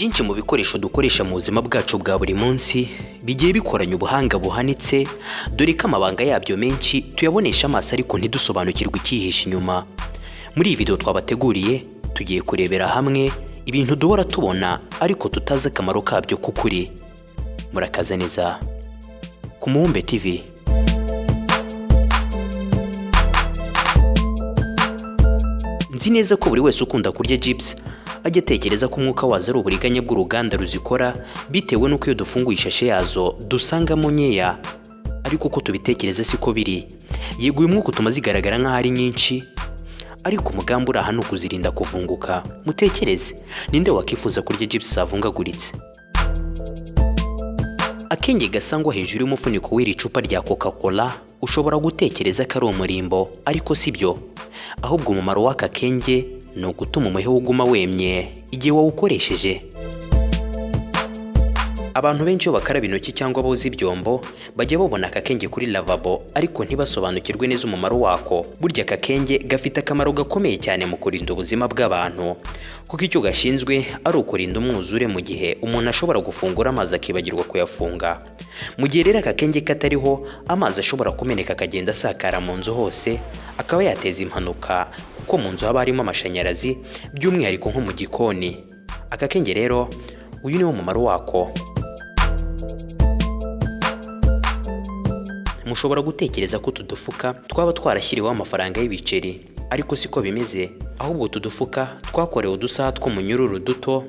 Byinshi mu bikoresho dukoresha mu buzima bwacu bwa buri munsi bigiye bikoranye ubuhanga buhanitse, dore ko amabanga yabyo menshi tuyabonesha amaso ariko ntidusobanukirwe icyihishe inyuma. Muri iyi video twabateguriye, tugiye kurebera hamwe ibintu duhora tubona ariko tutazi akamaro kabyo k'ukuri. Murakaza neza ku Mubumbe TV. Nzi neza ko buri wese ukunda kurya chips ajya atekereza ko umwuka wazo ari uburiganya bw'uruganda ruzikora, bitewe n'uko iyo dufunguye ishashe yazo dusangamo nkeya, ariko uko tubitekereza siko biri. Yego, uyu mwuka utuma zigaragara nk'aho ari nyinshi, ariko umugambi uri aha ni ukuzirinda kuvunguka. Mutekereze, ninde wakifuza kurya chips zavungaguritse? Akenge gasangwa hejuru y'umufuniko w'iri cupa rya Coca-Cola ushobora gutekereza ko ari umurimbo, ariko si byo. Ahubwo umumaro w'aka kenge ni ugutuma umuheha uguma wemye igihe wawukoresheje. Abantu benshi iyo bakaraba intoki cyangwa boza ibyombo bajya babona aka kenge kuri lavabo, ariko ntibasobanukirwe neza umumaro wako. Burya aka kenge gafite akamaro gakomeye cyane mu kurinda ubuzima bw'abantu, kuko icyo gashinzwe ari ukurinda umwuzure mu gihe umuntu ashobora gufungura amazi akibagirwa kuyafunga. Mu gihe rero aka kenge katariho, amazi ashobora kumeneka akagenda asakara mu nzu hose, akaba yateza impanuka, kuko mu nzu haba harimo amashanyarazi, by'umwihariko nko mu gikoni. Aka kenge rero uyu niwo mumaro wako. Mushobora gutekereza ko utu dufuka twaba twarashyiriweho amafaranga y'ibiceri, ariko siko bimeze. Ahubwo utu dufuka twakorewe udusaha tw'umunyururu duto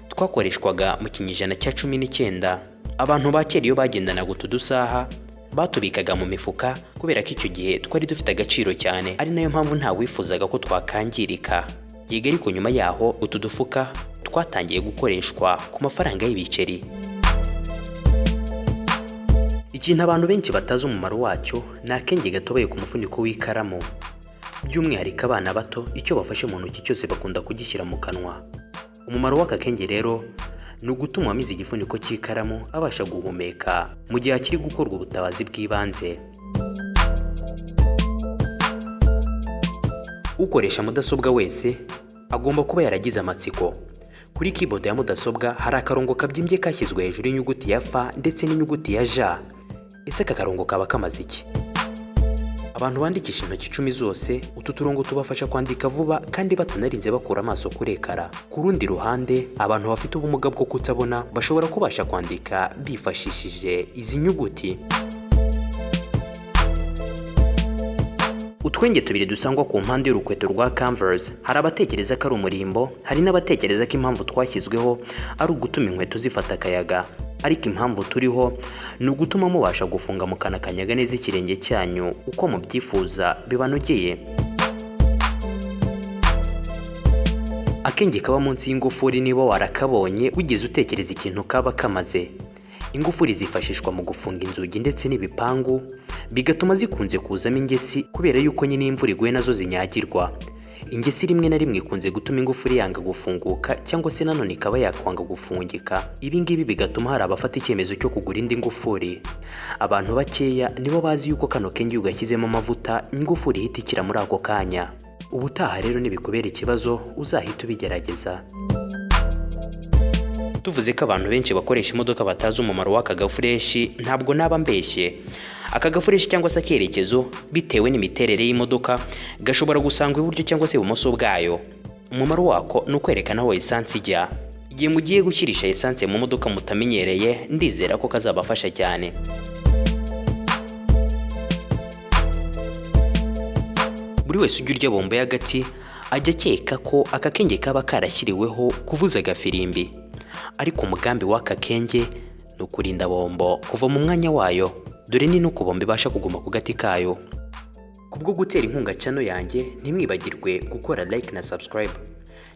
twakoreshwaga mu kinyejana cya 19. Abantu ba kera iyo bagendanaga utu dusaha batubikaga mu mifuka, kubera ko icyo gihe twari dufite agaciro cyane, ari nayo mpamvu nta wifuzaga ko twakangirika. Yego, ariko nyuma yaho utu dufuka twatangiye gukoreshwa ku mafaranga y'ibiceri. Ikintu abantu benshi batazi umumaro wacyo ni akenge gatoboye ku mufuniko w'ikaramu. By'umwihariko abana bato icyo bafashe mu ntoki cyose bakunda kugishyira mu kanwa. Umumaro w'aka kenge rero ni ugutuma uwamize igifuniko cy'ikaramu abasha guhumeka mu gihe hakiri gukorwa ubutabazi bw'ibanze. Ukoresha mudasobwa wese agomba kuba yaragize amatsiko. Kuri keyboard ya mudasobwa hari akarongo kabyimbye kashyizwe hejuru y'inyuguti ya F ndetse n'inyuguti ya J. Ese aka karongo kaba kamaze iki? Abantu bandikisha intoki 10 zose, utu turongo tubafasha kwandika vuba kandi batanarinze bakura amaso kuri ekara. Ku rundi ruhande, abantu bafite ubumuga bwo kutabona bashobora kubasha kwandika bifashishije izi nyuguti. Utwenge tubiri dusangwa ku mpande y'urukweto rwa Converse, hari abatekereza ko ari umurimbo, hari n'abatekereza ko impamvu twashyizweho ari ugutuma inkweto zifata akayaga. Ariko impamvu turiho ni ugutuma mubasha gufunga mukanakanyaga neza ikirenge cyanyu uko mubyifuza bibanogeye. Akenge kaba munsi y'ingufuri, niba warakabonye wigeze utekereza ikintu kaba kamaze? Ingufuri zifashishwa mu gufunga inzugi ndetse n'ibipangu, bigatuma zikunze kuzamo ingesi, kubera yuko nyine imvura iguye nazo zinyagirwa. Ingesi rimwe na rimwe ikunze gutuma ingufuri yanga gufunguka, cyangwa se nanone ikaba yakwanga gufungika. Ibi ngibi bigatuma hari abafata icyemezo cyo kugura indi ngufuri. Abantu bakeya nibo bazi yuko kano kenge iyo ugashyizemo amavuta ingufuri ihita ikira muri ako kanya. Ubutaha rero nibikubera ikibazo uzahita ubigerageza. Tuvuze ko abantu benshi bakoresha imodoka batazi umumaro w'aka gafureshi, ntabwo naba mbeshye. Aka gafureshi cyangwa se akerekezo, bitewe n'imiterere y'imodoka, gashobora gusangwa iburyo cyangwa se ibumoso bwayo. Umumaro wako ni ukwerekana aho esanse ijya. Igihe mugiye gushyirisha esanse mu modoka mutamenyereye, ndizera ko kazabafasha cyane. Buri wese ujya urya bombo y'agati ajya akeka ko aka kenge kaba karashyiriweho kuvuza agafirimbi, ariko umugambi w'aka kenge ni ukurinda bombo kuva mu mwanya wayo, dore ni n'uko bombo ibasha kuguma ku gati kayo. Kubwo gutera inkunga channel yanjye, ntimwibagirwe gukora like na subscribe.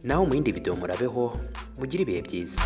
Naho mu yindi video murabeho, mugire ibihe byiza.